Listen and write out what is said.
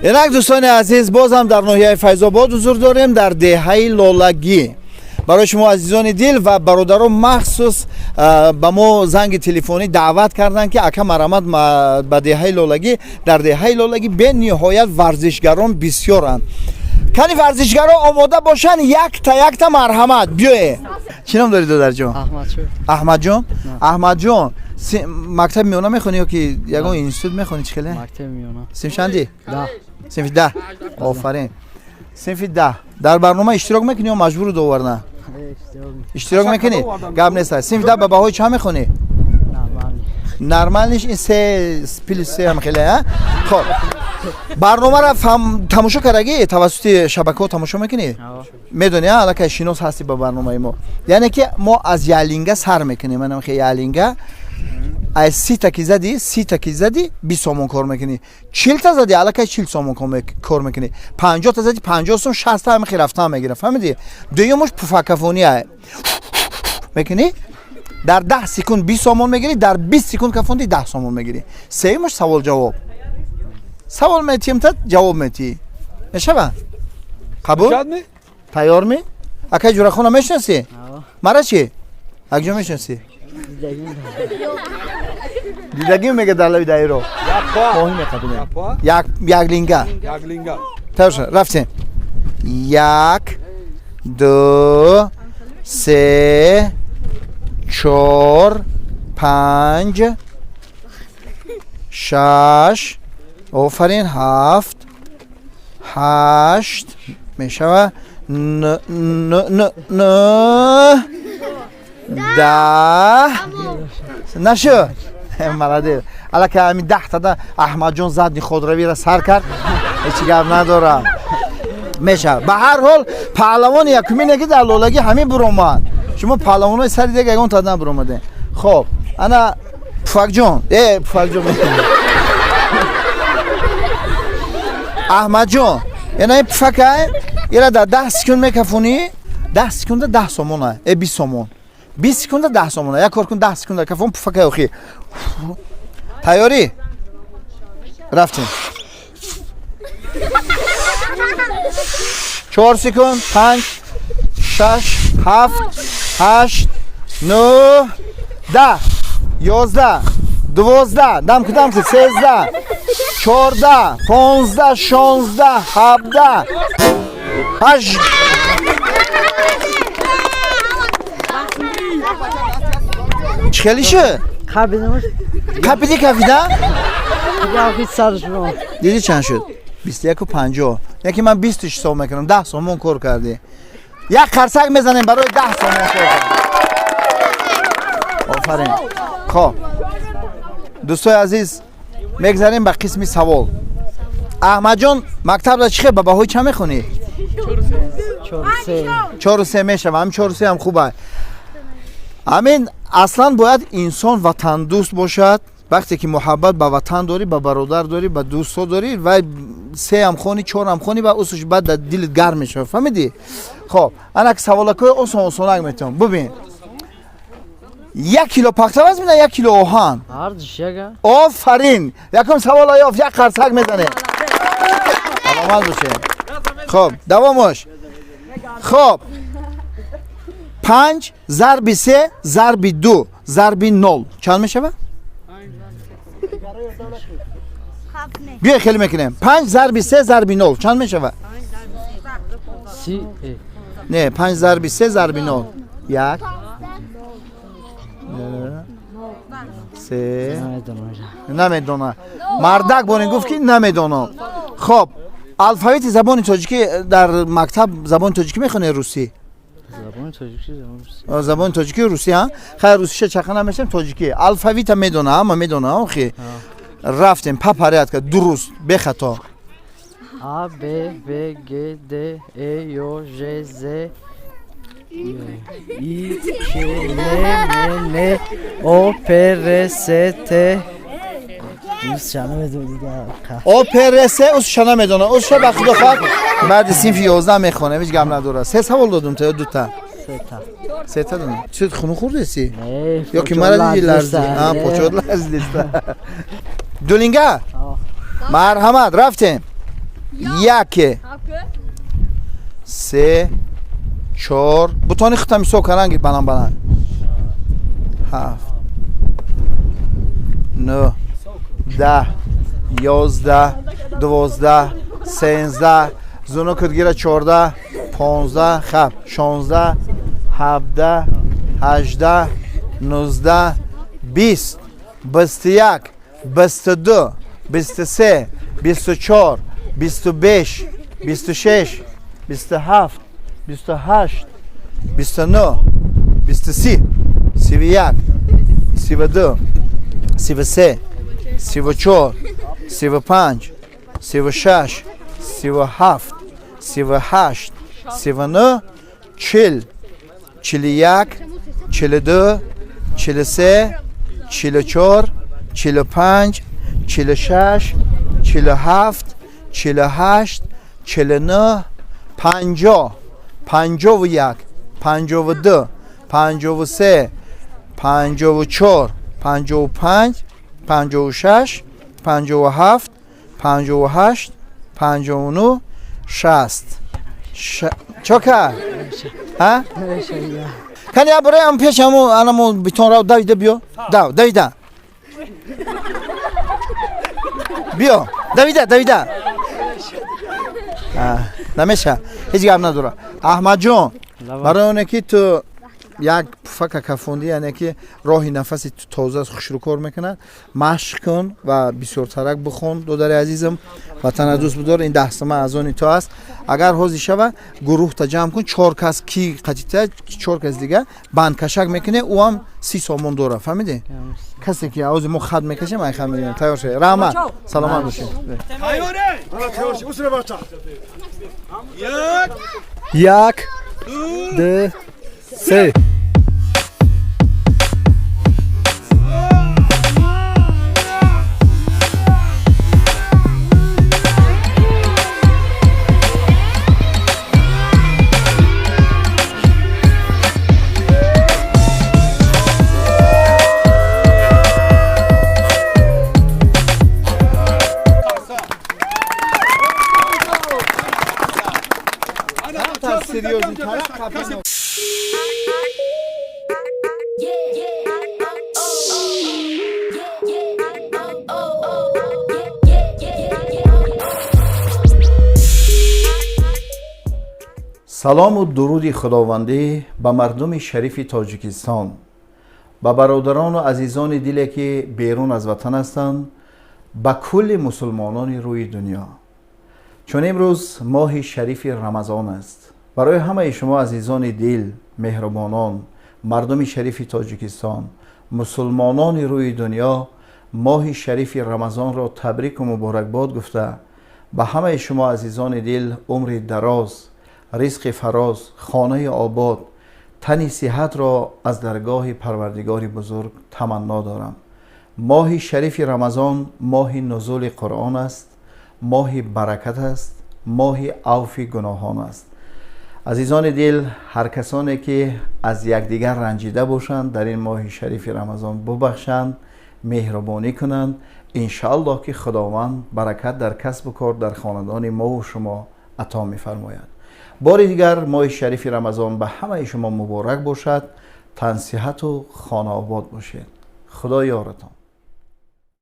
Инак, дӯстони азиз, боз ҳам дар ноҳияи Файзобод ҳузур дорем, дар деҳаи Лолагӣ. Барои шумо, азизони дил ва бародарон, махсус ба мо занги телефонӣ даъват карданд, ки ака, марамат ба деҳаи Лолагӣ. Дар деҳаи Лолагӣ бениҳоят варзишгарон бисёранд. Кани, варзишгарон омода бошанд, якта якта марҳамат биёе. Чӣ ном дорӣ, додарҷон? Аҳмадҷон. Аҳмадҷон, мактаби миёна мехонӣ ё ки ягон институт мехонӣ, чӣ хеле? Синф чандӣ? Синфи 10. Офарин, синфи 10. Дар барнома иштирок мекунӣ ё маҷбуру доварна иштирок мекунӣ? Гап нест. Синфи 10 ба баҳои чанд мехонӣ? Нормальный ш ин се плюс се ҳам хеле. Хоб, барномаро тамошо кардагӣ? Тавассути шабакаҳо тамошо мекунӣ? Медонӣ, аллакай шинос ҳастӣ ба барномаи мо. Яъне ки мо аз ялинга сар мекунем. Манам хе ялинга аз 30-та ки задӣ, 30-та ки задӣ, 20 сомон кор мекунӣ. 40-та задӣ, аллакай 40 сомон кор мекунӣ. 50-та задӣ, 50 сом, 60-та, ҳамихи рафтан мегира, фаҳмидӣ? Дуюмуш пуфакафония мекунӣ, дар 10 секунд 20 сомон мегирӣ, дар 20 секунд кафонди, 10 сомон мегирӣ. Сеюмуш савол ҷавоб, савол метиҳем, та ҷавоб метиҳӣ. Мешава? Қабул? Тайёр ми? Акай Ҷурахона мешинасӣ? Мара чӣ, акҷо мешинасӣ? Дидагим мега, дар лаби даиро моҳӣ меқабинем. Як линга тайёр шуд, рафтем. Як, ду, се, чор, панҷ, шаш, офарин, ҳафт, ҳашт мешава, нӯҳ, 10. Нашуд. Молодец. Аллакай ҳамин 10-тада Аҳмадҷон задни ходравира сар кард. Ҳечи гап надорам, мешавад. Ба ҳар ҳол, паҳлавони якумине ки дар Лолагӣ ҳамин буромад. Шумо паҳлавонои сари дега ягон та набуромадем. Хоб, ана Пуфакҷон, Пуфакҷон, Аҳмадҷон, яна ин пуфакай, ира дар 10 секунд мекафонӣ, 10 секунда 10 сомона, 20 сомон, 20 секунда 10 сомона. Як кор кун, 10 секунда кафон пуфакай охи. Тайёрӣ? Рафтем. 4 секунд, панҷ, шаш, ҳафт, ҳашт, нӯҳ, 10, 11, 12, дам ку, дам ку, 13, 14, 15, 16, 17, ҳашт. Чӣ хеле шуд? Капиди, кафида? Диди, чанд шуд? 21-у 50. Яке ман 20 ҳисоб мекунам, 10 сомон кор кардӣ. Як қарсак мезанем барои 10 сомон кор кардӣ. Офарин. Хоб, дӯстои азиз, мегзарем ба қисми савол. Аҳмадҷон, мактабда чӣ хел, ба баҳои чанд мехонӣ? 4-у 3 мешава. Ҳамин 4-у 3 ҳам хуба. Ҳамин аслан бояд инсон ватандӯст бошад. Вақте ки муҳаббат ба ватан дорӣ, ба бародар дорӣ, ба дӯстҳо дорӣ, вай сеам хони, чорам хони ва усуш баъд дар дилит гарм мешавад, фаҳмидӣ? Хоб, анак саволакҳои осон осонак метавон. Бубин, 1 кило пахта вазн меда 1 кило оҳан? Офарин, якум савола ёфт, як қарсак мезанем, саломат бошед. Хоб, давомош. Хоб, панҷ зарби се зарби ду зарби нол чанд мешавад? Биёй, хеле мекунем. Панҷ зарби се зарби нол чанд мешавад? Не, панҷ зарби се зарби нол. Як, се, намедона. Мардак борин гуфт, ки намедонам. Хоб, алфавити забони тоҷикӣ. Дар мактаб забони тоҷикӣ мехонед, русӣ? Забони тоҷикӣ, русӣ. Хайр, русиша чақа намешем, тоҷикӣ. Алфавита медона, ҳама медона охи. Рафтем, по порядка, дуруст, бехато. А, Б, В, Г, Д, Е, Ё, Ж, З, И, К, Л, М, Н, О, П, Р, С, Т. О, П, Р, С усша намедона. Усша ба худо хоҳад, баъди синфи 11 мехонем, ҳеҷ гап надорад. Се савол додум та ё дута? Сета додум. Чӣ, хунук хӯрдеси ё ки мара диди ларзи? Почот ларзидеста. Дулинга, марҳамат, рафтем. Яке, се, чор. Бутони худта мисол каранги баланд баланд. 7, 9, 10, 11, 12, 13, зуно кудгира 14, 15, хаб, 16, 17, 18, 19, 20, 21, 22, 23, 24, 25, 26, 27, 28, 29, 30, 31, 32, 33, 34, 35, 36, 37, 38, 39, 40, 41, 42, 43, 44, 45, 46, 47, 48, 49, 50, 51, 52, 53, 54, 55, 56, 57, 58, 59, 60. Чока? Ҳа? Кани абраям пеш ҳаму анаму битон рав давида биё. Дав, давида. Биё, давида, давида. Намеша. Ҳеҷ гап надора. Аҳмадҷон, барои оне ки ту як пуфака кафондӣ, яъне ки роҳи нафаси ту тоза хушрӯ кор мекунад, машқ кун ва бисёртарак бихон, додари азизам, ватана дӯст бидор. Ин 10 сомон аз они ту аст. Агар ҳозир шава, гурӯҳта ҷамъ кун, 4 кас ки қатита, 4 кас дига бандкашак мекунӣ, ӯ ҳам 30 сомон дора. Фаҳмидӣ? Касе ки ҳозир мо хат мекашем, ай хат мегирем. Тайёр шавед. Раҳмат, саломат бошед. 1, 2, 3. Салому дуруди худовандӣ ба мардуми шарифи Тоҷикистон, ба бародарону азизони диле ки берун аз ватан ҳастанд, ба кулли мусулмонони рӯи дунё. Чун имрӯз моҳи шарифи Рамазон аст, барои ҳамаи шумо азизони дил, меҳрубонон, мардуми шарифи Тоҷикистон, мусулмонони рӯи дунё моҳи шарифи Рамазонро табрику муборакбод гуфта, ба ҳамаи шумо азизони дил умри дароз, ризқи фароз, хонаи обод, тани сиҳатро аз даргоҳи Парвардигори бузург таманно дорам. Моҳи шарифи Рамазон моҳи нузули Қуръон аст, моҳи баракат аст, моҳи авфи гуноҳон аст. Азизони дил, ҳар касоне ки аз якдигар ранҷида бошанд, дар ин моҳи шарифи Рамазон бубахшанд, меҳрубонӣ кунанд. Иншааллоҳ ки Худованд баракат дар касбу кор, дар хонадони мову шумо ато мефармояд. Бори дигар моҳи шарифи Рамазон ба ҳамаи шумо муборак бошад. Тансиҳату хонаобод бошед. Худо ёратон.